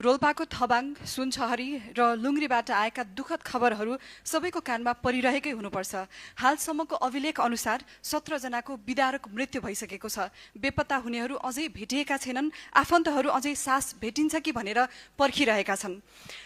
रोल्पाको थबाङ, सुनचहरी र लुङ्ग्रीबाट आएका दुःखद खबरहरू सबैको कानमा परिरहेकै हुनुपर्छ। हालसम्मको अभिलेख अनुसार 17 जनाको विदारक मृत्यु भइसकेको छ। बेपत्ता हुनेहरू अझै भेटिएका छैनन्। आफन्तहरू अझै सास भेटिन्छ कि भनेर पर्खिरहेका छन्।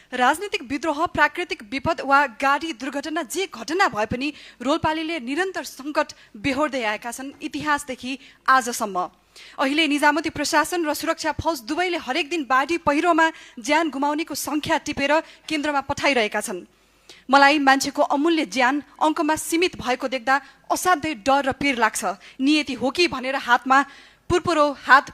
राजनीतिक विद्रोह, प्राकृतिक विपद वा गाडी दुर्घटना जे घटना भए पनि रोल्पालीले निरन्तर सङ्कट बेहोर्दै आएका छन् इतिहासदेखि आजसम्म। अहिले निजामती प्रशासन र सुरक्षा फौज दुवैले हरेक दिन बाढी पहिरोमा ज्यान गुमाउनेको संख्या टिपेर केन्द्रमा पठाइरहेका छन्। मलाई मान्छेको अमूल्य ज्यान अङ्कमा सीमित भएको देख्दा असाध्यै डर र पीर लाग्छ। नियति हो कि भनेर हात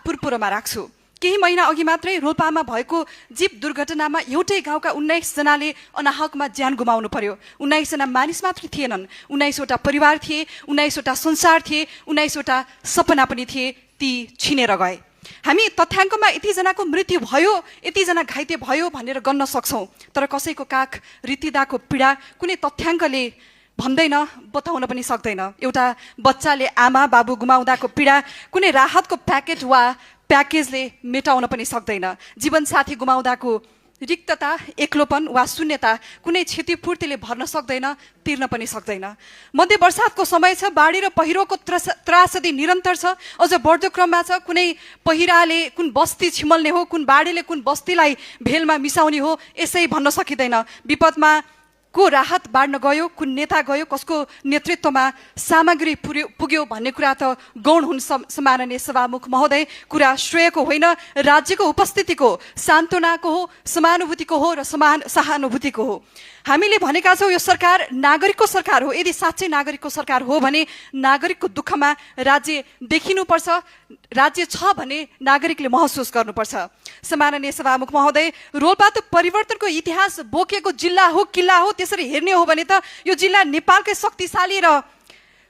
पुरपुरोमा राख्छु। केही महिना अघि मात्रै रोल्पामा भएको जीप दुर्घटनामा एउटै गाउँका 19 जनाले अनाहकमा ज्यान गुमाउनु पर्यो। 19 जना मानिस मात्र थिएनन्, 19 वटा परिवार थिए, 19 वटा संसार थिए, 19 वटा सपना पनि थिए, ती छिनेर गए। हामी तथ्याङ्कमा यति जनाको मृत्यु भयो, यति जना घाइते भयो भनेर गन्न सक्छौँ, तर कसैको काख रितिदाको पीडा कुनै तथ्याङ्कले भन्दैन, बताउन पनि सक्दैन। एउटा बच्चाले आमा बाबु गुमाउँदाको पीडा कुनै राहतको प्याकेजले मेटाउन पनि सक्दैन। जीवनसाथी गुमाउँदाको रिक्तता, एक्लोपन वा शून्यता कुनै क्षतिपूर्तिले भर्न सक्दैन, तिर्न पनि सक्दैन। मध्य वर्षातको समय छ, बाढी र पहिरोको त्रासदी निरन्तर छ, अझ बढ्दो क्रममा छ। कुनै पहिराले कुन बस्ती छिमल्ने हो, कुन बाढीले कुन बस्तीलाई भेलमा मिसाउने हो, यसै भन्न सकिँदैन। विपदमा को राहत बाँड्न गयो, कुन नेता गयो, कसको नेतृत्वमा सामग्री पुग्यो भन्ने कुरा त गौण हुन् सम्माननीय सभामुख महोदय। कुरा श्रेयको होइन, राज्यको उपस्थितिको, सान्त्वनाको हो, समानुभूतिको हो र सहानुभूतिको हो। हामीले भनेका छौँ यो सरकार नागरिकको सरकार हो। यदि साँच्चै नागरिकको सरकार हो भने नागरिकको दुःखमा राज्य देखिनुपर्छ, राज्य छ भने नागरिकले महसुस गर्नुपर्छ। सम्माननीय सभामुख महोदय, रोल्पा त परिवर्तनको इतिहास बोकेको जिल्ला हो, किल्ला हो। त्यसरी हेर्ने हो भने त यो जिल्ला नेपालकै शक्तिशाली र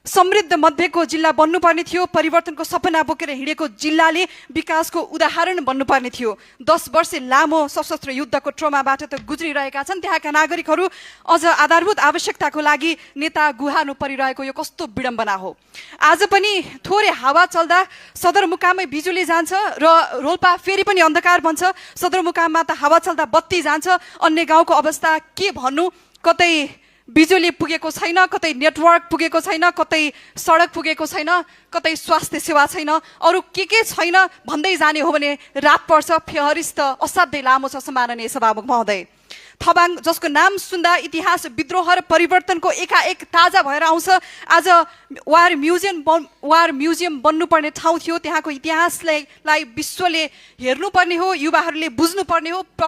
समृद्ध मध्येको जिल्ला बन्नुपर्ने थियो। परिवर्तनको सपना बोकेर हिँडेको जिल्लाले विकासको उदाहरण बन्नुपर्ने थियो। 10 वर्ष लामो सशस्त्र युद्धको ट्रोमाबाट त गुज्रिरहेका छन् त्यहाँका नागरिकहरू। अझ आधारभूत आवश्यकताको लागि नेता गुहार्नु परिरहेको यो कस्तो विडम्बना हो। आज पनि थोरै हावा चल्दा सदरमुकाममै बिजुली जान्छ र रोल्पा फेरि पनि अन्धकार बन्छ। सदरमुकाममा त हावा चल्दा बत्ती जान्छ। अन्य गाउँको अवस्था के भन्नु, कतै बिजुली पुगेको छैन, कतै नेटवर्क पुगेको छैन, कतै सडक पुगेको छैन, कतै स्वास्थ्य सेवा छैन, अरू के छैन भन्दै जाने हो भने रात पर्छ। फेहरिस त असाध्यै लामो छ सम्माननीय सभामुख महोदय। थबाङ जसको नाम सुन्दा इतिहास, विद्रोह र परिवर्तनको एकाएक ताजा भएर आउँछ। आज वार म्युजियम बन्नुपर्ने ठाउँ थियो। त्यहाँको इतिहासलाई विश्वले हेर्नुपर्ने हो, युवाहरूले बुझ्नुपर्ने हो।